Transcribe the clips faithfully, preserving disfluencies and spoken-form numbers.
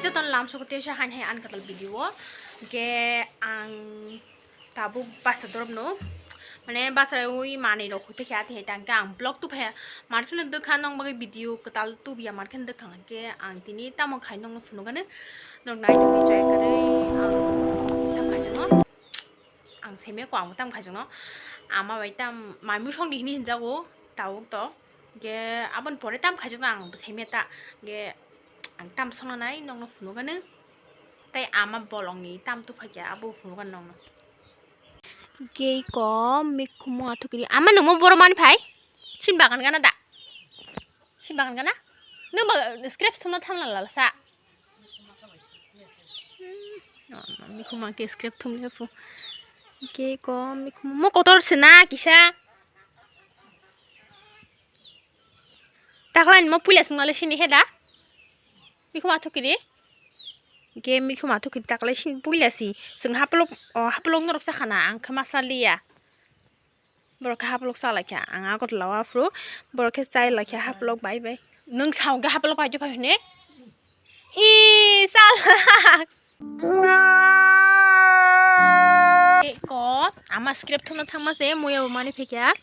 Jotono lamsok tei sa hain hai ani kwtal video o. Hwnkhe ang tabuk basa dorop no, mane basa ui manwi rok hoi phai kha, tei tang khe ang vlog tu phai ya. Mar kheno dwkha nong bagwi video kwtal tubiya, mar kheno dwkha hwnkhe ang tini tamo khai nongno phunukgani. Norok nai tongwi chaya kwrwi ang tam khai chano. Ang seme ko ang tam khai chano. Ama bai tam mai musong di hini hinjago tabuk to. Ge abon pore tam khai chano ang seme ta. Ge ang tam songna nai nongno phunukgani. Tei ama bolongni tam tu phai kha abo phunukgani nongno. Gei ko mikhumu athukiri. Ama nungmo boro mani phai? Sin bagan gana da? Sin bagan gana? Nung ba scrap thumna thamla lalsa. Hmm, no, no, mikhumu ke scrap thumle phu. Gei ko mikhumu mo kotor se na kisa. Taklaini mo puila singmale sini he da? Mikhumu athukiri. Ge mikhumu athukiri taklai sini puila si. Sing haplok, o haplok norok sakhana ang khe masaliya. Borok khe haplok salaikha. Ang agot lawa phru. Borok khe chai laikha haplok bai bai. Nung sao ge haplok bai phai hune? I sal. Ko ama scrap thumna thangma se moya bo mani phikya.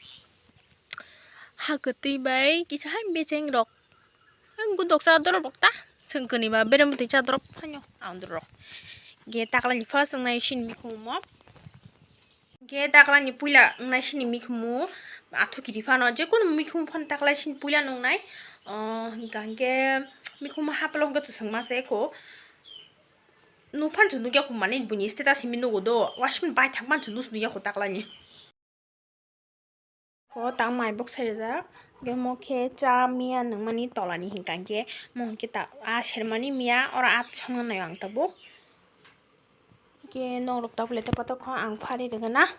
Ha kwtwi bai kisa hai becheng rok. Ang gudok cha dorop rok ta. Sengkoni ba berem bwtwi cha dorop phanyo ang dorok. Ge taklani first wngnai sini mikhumu mo. Ge taklani puila wngnai sini mikhumu athukiri phano, jekunu mikhumu phano taklai sini puila nungnai. Oh, hingka hingke mikhumu haplo hingke to sengma se ko. Nuphan chu nukya ko mani buini status simi nugo do. Wasmani bai thangpan chu nus nukya ko taklani. Ko tang mai bok sai rijak. Ge mo khe cha miya nungmani tolani hingka hingke mo hingke ta a sermani miya oro at songna naio ang tabuk. Hingke norok tabuk le tepa tokha ang phari rwgana.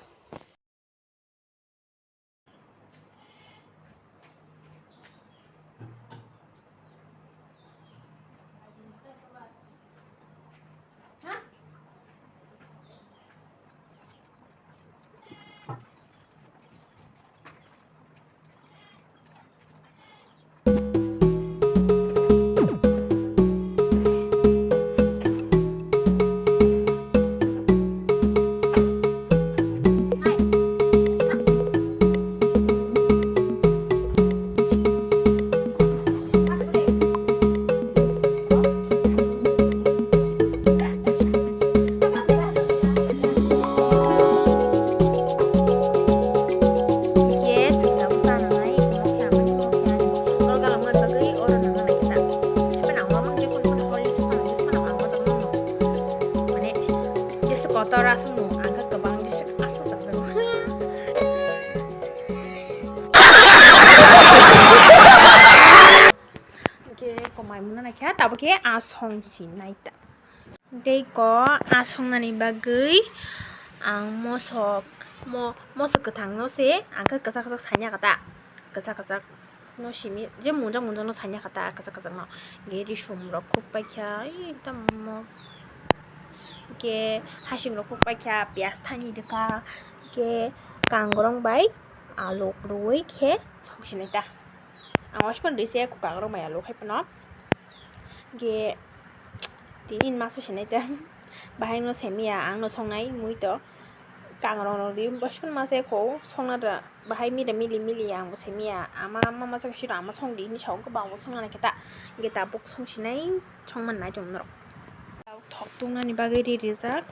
Kotor aswk no, ang khe kwbang khe aswk tak jago. Hingke komai mona naikha, tabuk khe a song si naita. Tei ko a songnani bagwi ang mosok, mo-, mosok kwthangno se ang khe kwchak kwchak sanya kata, kwchak kwchak. No simi je munjak munjak no sanya kata kwchak kwchak no. Ge risum rok khuk paikha, ei tamo. Ge hasing rok khuk paikha, piyaj thani rwkha, ge kangrong bai aluk rwui khe song sinai ta. Ang waisukmani rwi se kangrong bai aluk hai phano. Ge tini masa sinai ta. Bahai no semiya ang no songnai mui to. Kangrong rok ri bwswk ma se kho songna da bahai mili mili mili ang bo se miya ama ama ma se siro ama song di hinwi sa o khe bo ang bo songna nai khe ta hingke tabuk song sinai song man nai tong norok. Tabuk thok tung nani bagwi ri rijak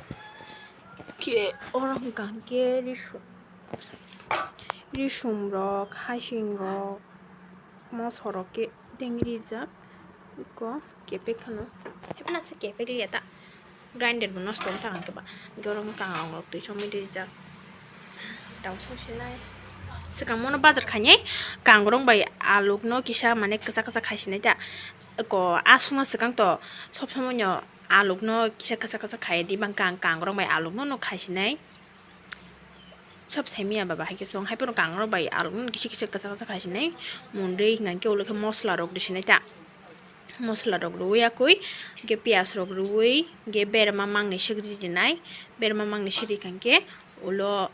khe oro hwnkha hwnkhe risum risum rok hasing rok moso rok khe tengri rijak. Eko kepek kheno. Hepna se kepek liya ta. Grinder bo nosto wng thang khe ba. Hingke oro wngkha ang rok twi chomwi rijak. Tamo song sinai. Swkang mono bazar khainai kangrong bai aluk no kisa mane kwchak kwchak khai sinai ta. Eko aswk no swkang to sob somoi no aluk no kisa kwchak kwchak khai di bangkha ang kangrong bai aluk no no khai sinai. Sob semiya ba bahai khe song hai phano kangrok bai aluk no kisa kisa kwchak kwchak khai sinai mundui hingkha khe ulo khe mosla rok ri sinai ta mosla rok rwui yakui hingkhe piyaj rok rwui hingkhe berma mangni sogri rinai berma mangni sogri hingkha khe ulo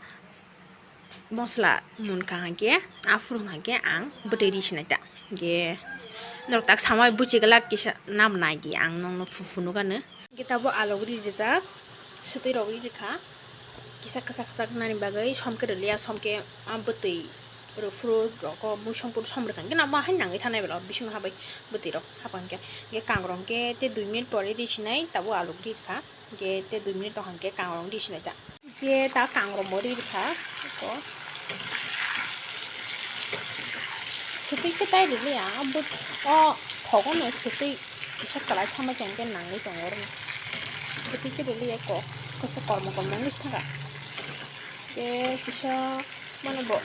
mosla munkha hingkhe aphuru hingkha khe ang bwtwi ri sinai ta hingkhe Norok tak samai buchi glak kisa nam nai di, ang nokno phu phu nukha no. Hingke tabuk alok ri rijak, swtwi rok ri rikha. Kisa kwchak kwchak nani bagwi somke rwliya, somke a bwtwi rw phuru rok o mui song phuru som rwkha. Hingke namo hai nangwi thanai bwla o bisingo habai bwtwi rok hapang khe. Hingke kangrong khe tei dui minute pore ri sinai, tabuk alok ri rikha. Hingke tei dui minute tong hangke kangrong ri sinai ta. Hingke ta kangrong bo ri rikha. Eko. Swtwi khe tai rwliya, but o thogo no swtwi kisa kwlai thangma chengke nangwi tongo oro. Swtwi khe rwliya eko. Kisa kormo kormo wngwi thangkha. Hingke kisa mano bo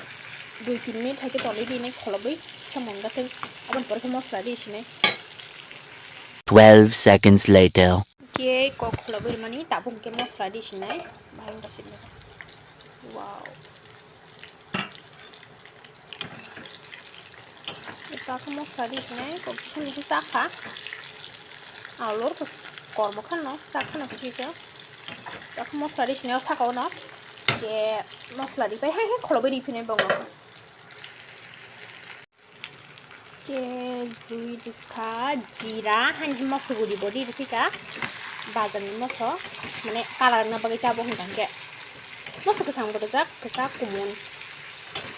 dui tin minute hai khe tongwi rinai kholobwi kisa mungga thai. Aboni pore khe mosla ri sinai. Twelve seconds later. Khe kok khulobwi rwmani, tabuk hwnkhe mosla ri sinai. Bahai wngkha sini. Wow. Tabuk mosla ri sinai, kok bising bising chakha. Alor kormo khano chakha no kisi kisa. Tabuk mosla ri sinai o saka o no. Khe mosla ri pai hai hai khulobwi ri phinai bongo. Tei rwi rikha jira, hani moso guri bo ri rikha bazar ni moso, mane colour wngna bagwi tabuk hwnka hwnkhe moso kwchang bo rijak, kwchak, kumun.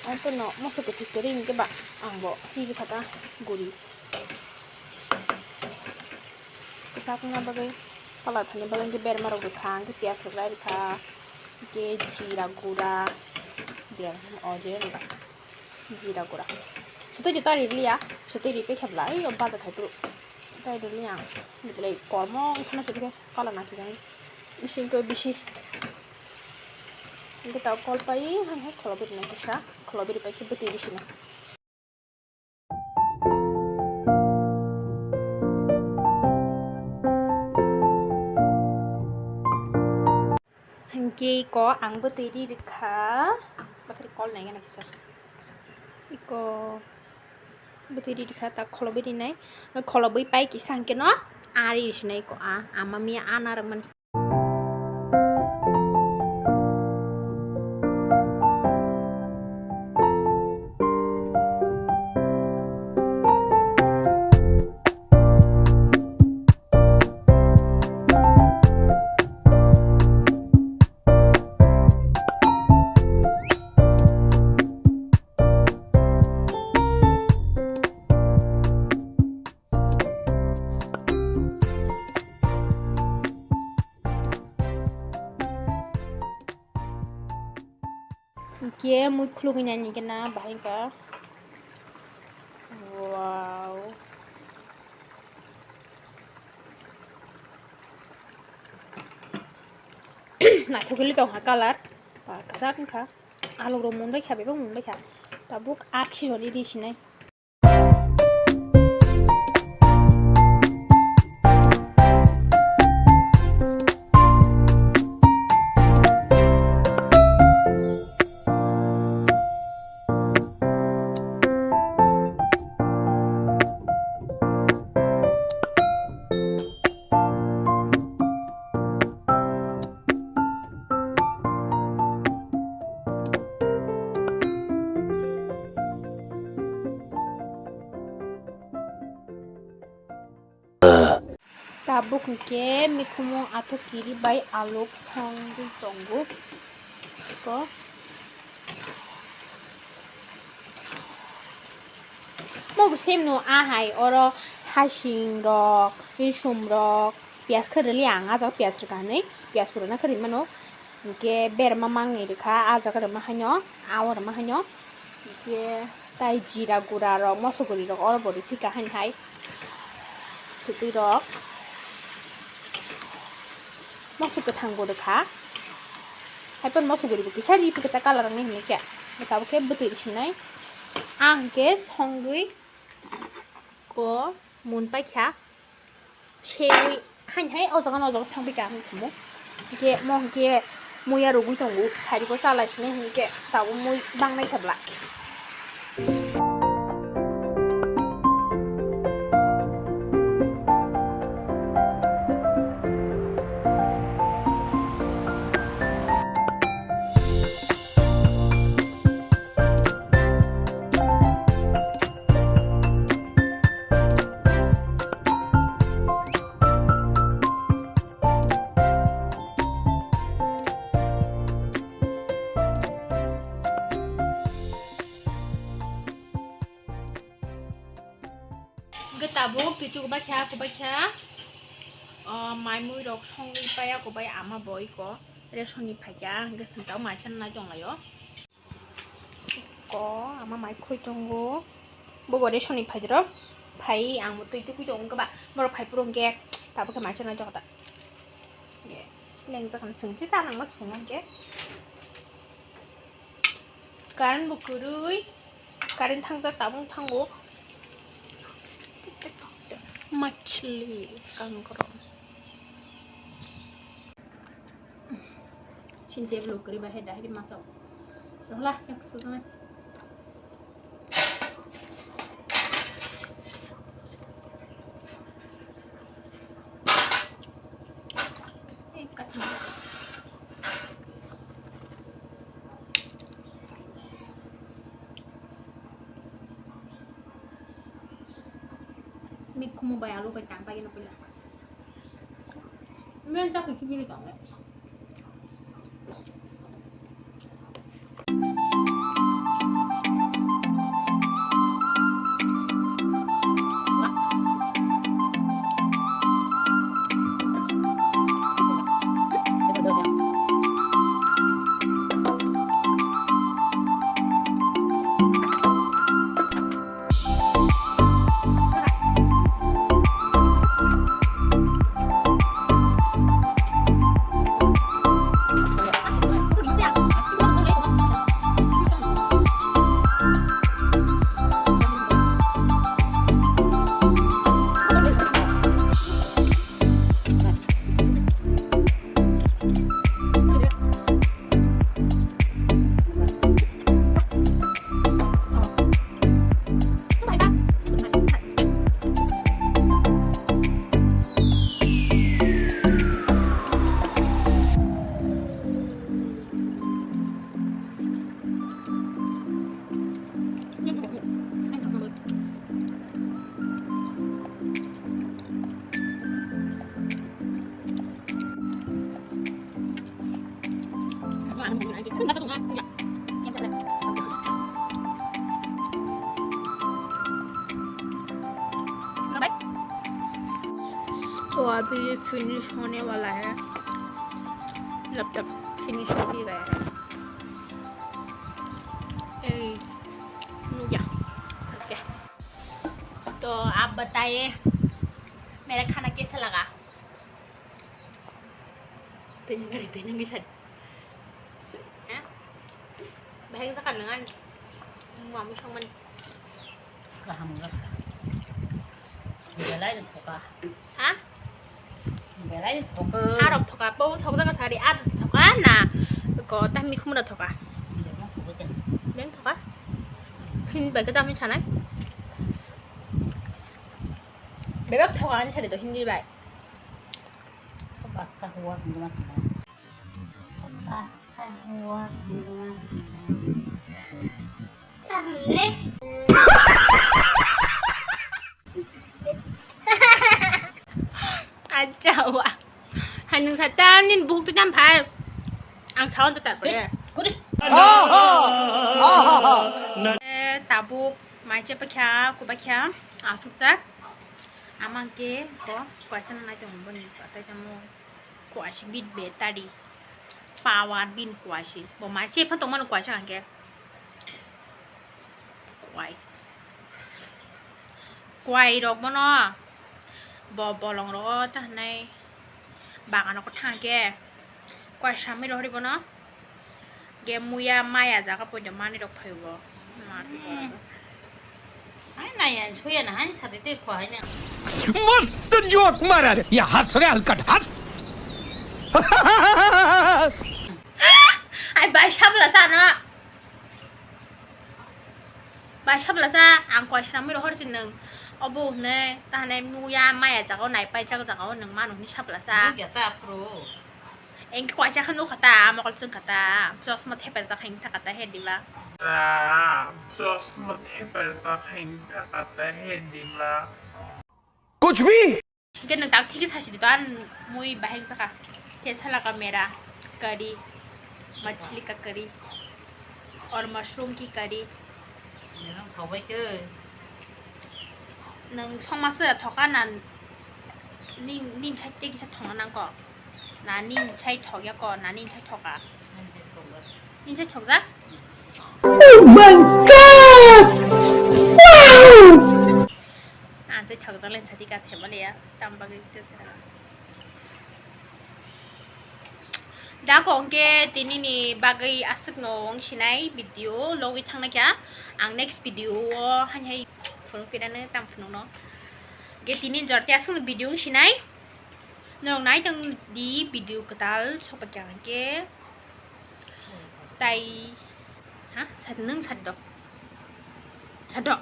Omono moso kwthwi kwrwi hwnkhe ba ang bo ri rikha ta guri. Kwchak wngna bagwi, colour phaina bagwi hwnkhe berma rok rikha, hwnkhe piyaj rok rai rikha, hwnkhe jira gura, jira, o, jira rikha. Jira gura. Sotwi de tari liya, sotwi ri pe khabla, ai, o bada thai tu. Tai de liya. Belai kormo, khana sotwi ke kala na kijani. Bising to bisi. Hingke tau kol pai, hai hai kholo biri na kisa, kholo biri pai khe bwtwi bisi na. Hingke iko ang bwtwi ri rikha. Bathari call nai gana kisa. Iko bwtwi ri rikha, ta kholobwi rinai. Kholobwi pai kisa hingke no ari sinai iko a, ama miya ana rwmani. Hingke mui khulugwi nai hingke na bahai wngkha. Wow. Naithok khe tongkha colour. Ba kwchak wngkha. Alok rok mun bai kha, bebak mun bai kha. Tabuk a khisoni ri sinai. Tabuk hwnkhe mikhumu athuk kiri bai aluk songwi tongo. Ko. Mo bo same no, a hai oro hasing rok, risum rok, piyaj khe rwliya ang, ah jaga piyaj rwkha hinwi, piyaj bo rwna khe rwi mano. Hinkhe berma mangni rwkha, ah jaga rwma haino, ah o rwma haino. Hinkhe tai jira gura rok, moso guri rok oro bo rwphika haini hai. Swtwi rok. Moso kwthang bo rwkha. Haiphano moso guri bo kisa ri phikha ta colour wngwi hinwi khe. Tabuk khe bwtwi ri sinai. Ah hinkhe songwi ko mun paikha. Sewi haini hai o jaga no o jaga songphi kha hinwi khumu. Hinkhe mo hinkhe muya rwgwi tongo. Sari bo chalai sini hinkhe tabuk mui bangnai khe bwla. Tabuk twi tu kubai kha, kubai kha. O, mai mui rok songwi paya kubai ama boi ko. Ration ni phaikya, hwnkhe chwng tabuk mai chana nai tonglaio. Ko, ama mai khoi tongo. Bobo ration ni phai doro. Phai, ang bo twi tukui tongo ba. Borok phai phuru hwnkhe tabuk khe mai chana nai tongo ta. Lengjak hwnwi chwng se chanang ma swngo hwnkhe. Current bo kwrwi, current thangjak tabung thango. Machli kangkro. Sini table kwrwi bahai dahiri masao. Sohla yak sujnai. Mikhumu bai alu bai tang pai no pila. Men sa kisi bili tong le. तो अभी ये फिनिश होने वाला है, लगभग फिनिश हो ही गया है। ए, या, ठीक है। तो आप बताइए, मेरा खाना कैसा लगा? Tanya ngari, tanya ngari sad. Ha? Bahai sa kanangan. Mamu sangman. Kaham ga. Belai thoka. Ha? Belai thoka. Arok thoka, pau thok jaga sari, ar thoka na. Ko, tah mikhumu na thoka. Belai thoka. Belai thoka. Phin bai ka jami chanai. Bebek thoka ani sari to Hindi bai. Bacha hua hingma sana. Bacha hua hingma sana. Tamne. Acha wa. Hanung satan nin buk tu jam phai. Ang sawan tu tak boleh. Kuri. Eh, tabuk, mai chepa kya, kuba kya, asuk tak. Amang ke ko, kuaisa na nai tong boni, atai tamo. Kuaisa bit be tadi. Power bin kuaisi. Bo mai che phan tongmano kuaisa hwnkhe. Kuai. Kuai rok bono. Bo bolong rogo ta hwnai. Bagano kwthang khe. Kuai samwi rohori bono. Ge muya maya jaga poito manwi rok phaibo. Masi ko. Ai nai an suya na han sate te khwa hai na. मस्त जोक मारा रे, ये हंस रे हलकट हंस। Ai bai sabla sa na. Bai sabla sa ang koi sramwi rohor si nung. Obo hwnwi tahne muya maya jaga nai pai jaga jaga nung manu hwnwi sabla sa. Nung ya ta pro. Engke kwaisa khe nukha ta, mokol chwngkha ta, chosma theperjak hai wngkha ta he diba? Ta, chosma theperjak hai wngkha ta he diba? कुछ भी। Hinkhe nwng tak thiki sasi diba, mui bahai wngkha. He sala ka mera, curry, machli ka curry, or mushroom ki curry. Nang thobai khe. Nwng songma se thoka na ning, ning sai tei kisa thongna nang ko? Na ning sai thok ya ko, na ning sai thoka? Ning sai thok jak? Oh my God! Wow! Ang sai thok jak le sadi ka se bale ya, tam bagwi. Da kok hwnkhe tinini bagwi aswkno wng sinai video logwi thangna kha. Ang next video o haini hai phunuk phirano tam phunukno. Hwnkhe tini jora tei aswkno video wng sinai. Norok nai tong di video kwtal sopak kha hwnkhe. Tai ha sat nwng sat do. Sat do.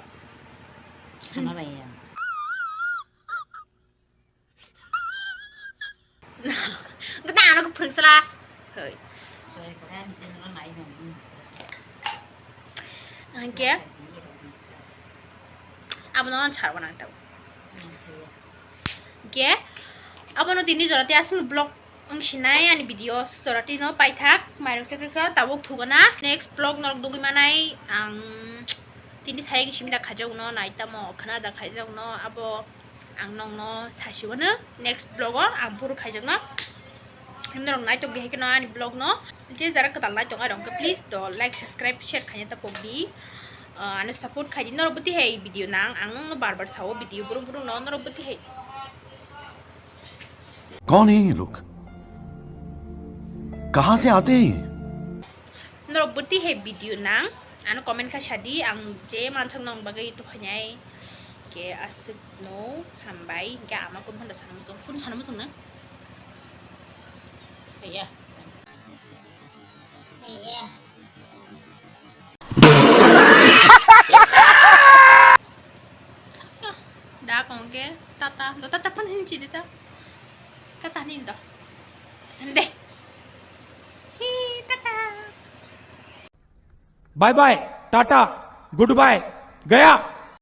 Sana raya. Gana ano ko phwrwng sala. Hoi. Hwnkhe abono sarwa nang tau. Hwnkhe abono tini jora tei aswk vlog wng sinai ani video jora tei no paithak mairok se kha tabuk thugana next vlog norok dugwi manai ang tini sayang simida khaijak no nai tamo khana da khaijak no abo. Ang nokno sasiwano next vlog o ang phuru khaijakno. Norok naitok di hai kheno ani vlog no je jara kwtal naitok ai rok please do like subscribe share khaina ta pok di. Ah, ano support khai di norok bwtwi hai video nang ang nokno bar bar sao video burung burung no norok bwtwi hai. कौन है ये लोग? कहाँ से आते हैं ये? Norok bwtwi hai video nang ano comment kha sadi ang je mansok nang bagwi tokhainai ke aswk no hambai ke ama kun handa sana muchung kun sana muchung na. Iya. Iya. Da kong ke tata do tata pun hinchi de ta. Tata nin do. Ande. Hi tata. Bye bye, tata, goodbye, gaya.